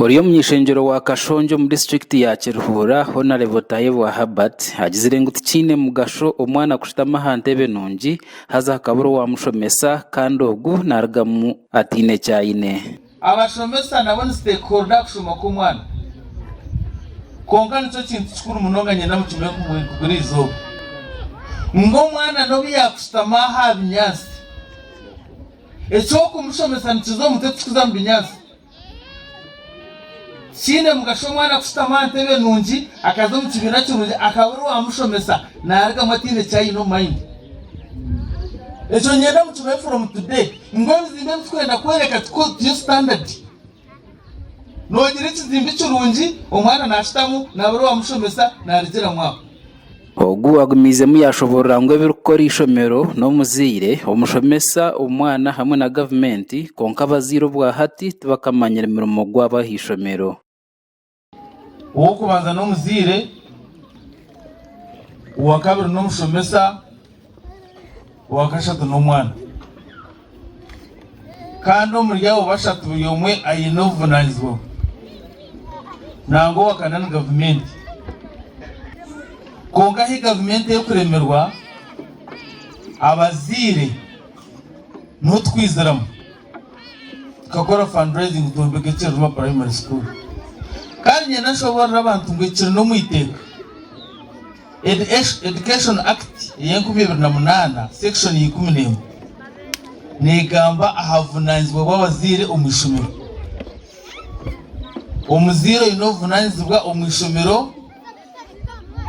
Ori omuny'ishengyero wa Kashongye omu disiturikiti ya Kiruhura, Honarebo Tayebwa Herbert agizire ngu tikiine mugasho omwana kushutama aha ntebe nungi haza hakabura owamushomesa kandi ogu narugamu ataine eki aine. Abashomesa nabo ni stakeholder aha kushoma kw'omwana. Kwonka nikyo kintu kikuru munonga nyenda mukimanye buri izooba ngu omwana n'obu yaakushutama aha binyaatsi, eky'okumushomesa nikiza omu mutwe tikikuza mu binyaatsi. Tikiine mugasho omwana kushutama aha ntebe nungi akaza omu kibiina kirungi akabura owaamushomesa naarugamu ataine eki aine omu mayindi. Ekyo niinyenda mukimanye from today ngu ebizimbe ebi turikwenda kworeka tiyo standard. Noogira ekizimbe kirungi omwana naashutamu naabura owaamushomesa naarugiramu aho. Ogu agumiizemu yaashoboorora ngu ebirikukora eishomero n'omuzaire, omushomesa, omwana hamwe na gavumenti kwonka abazaire obwahati tibakamanyire mirimo gwabo aha ishomero. Ow'okubanza n'omuzaire, owakabiri n'omushomesa, owakashatu n'omwana. Kandi omuri abo bashatu buri omwe aine obuvunaanizibwa bwe. Nangwa owakana ni gavumenti. Kwonka ahu gavumenti erikuremerwa, abazaire niho tukwiziramu. Tukakora fundraising twombeka Ekyererwa Primary School. Kandi niinyenda nshoboorore abantu ngu eki kiri n'omu iteeka. Education Act ey'enkumi ibiri na munaana section ya 11 neegamba aha buvunaanizibwa bw'abazaire omu ishomero. Omuzaire oine obuvunaanizibwa omu ishomero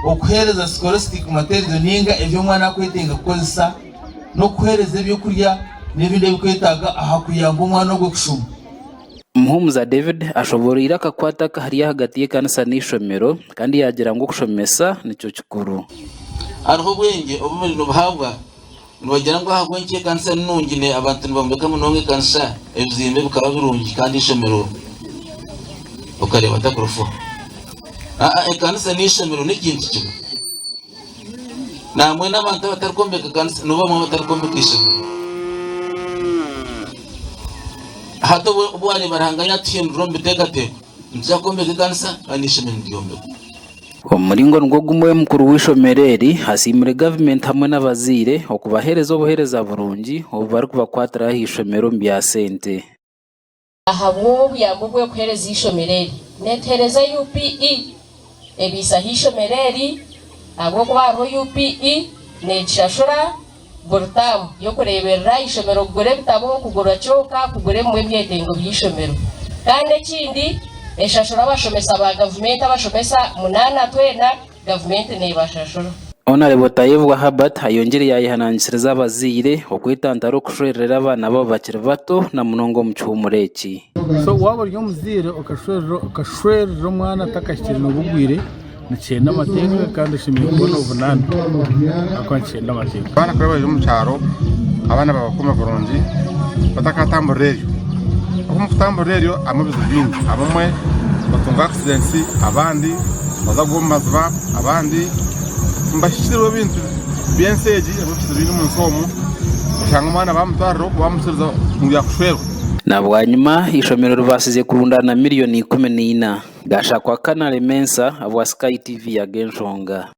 okuheereza scholastic material ninga ebi omwana arikwetenga kukozesa n'okuheereza ebyokurya n'ebindi ebikwetaaga aha kuyamba omwana ogwo kushoma. Muhumuza David ashobooroire akakwate akahari ahagati y'ekanisa n'eishomero kandi yaagira ngu okushomesa nikyo kikuru. Hariho obwengye obumwe nibuhabwa nibagira ngu ahabw'enki ekanisa ni nungi abantu nibombeka munonga ekanisa ebizimbe bikaba birungi kandi eishomero okareeba takurufuha. Aa ekanisa n'eishomero n'ekintu kimwe. Nambwenu abantu abatarikwombeka ekanisa nibo bamwe abatarikwombeka eishomero. Hati obu wareeba Ruhanga yatuhindura omu biteekateeko, nituza kwombeka ekanisa kandi n'eishomero niryombekwa. Omu muringo nigwo gumwe, mukuru w'eishomero eri asiimire gavumenti hamwe n'abazaire okubaheereza obuheereza burungi obu barikubakwatira aha ishomero omu bya sente. Ahabw'obuyambi obu erikuheereza eishomero eri, neetuheereza UPE ebaisaho eishomero eri ahabw'okuba hariho UPE neegishashura buri taamu y'okureeberera eishomero kugura ebitabo, kugura cooka, kugura ebimwe ebyetengo by'eishomero. Kandi ekindi eshashura abashomesa ba gavumenti abashomesa munaana twena Gavumenti neebashashura. Honarebo Tayebwa Herbert ayongyire yaayehanangisiriza abazaire okwetantara okushwererera abaana baabo bakiri bato na munonga omu kihuumuro eki. So waaba ori omuzaire okashwerera omwana atakahikire n'obugwire nikyenda amateeka kandi oshemereire kuba nobunaanwa ahakuba nikyenda amateeka. Abaana kuri bari omu kyaro abaana babakuma kurungi batakatamburira eryo ahakuba omu kutamburira eryo harimu ebizibu bingi abamwe batunga accidents abandi baza kugwa omu maziba abandi nibahikirwa ebintu by'ensi egi ebizibu ebiri omu nsi omu oshanga omwana bamutwarira okwo bamuhikiriza ngu yakushwerwa. Na bwanyima eishomero ribaasize kurundaana miriyoni 14. Gashakwa Canary Mensah ahabwa Sky TV Ag'enshonga.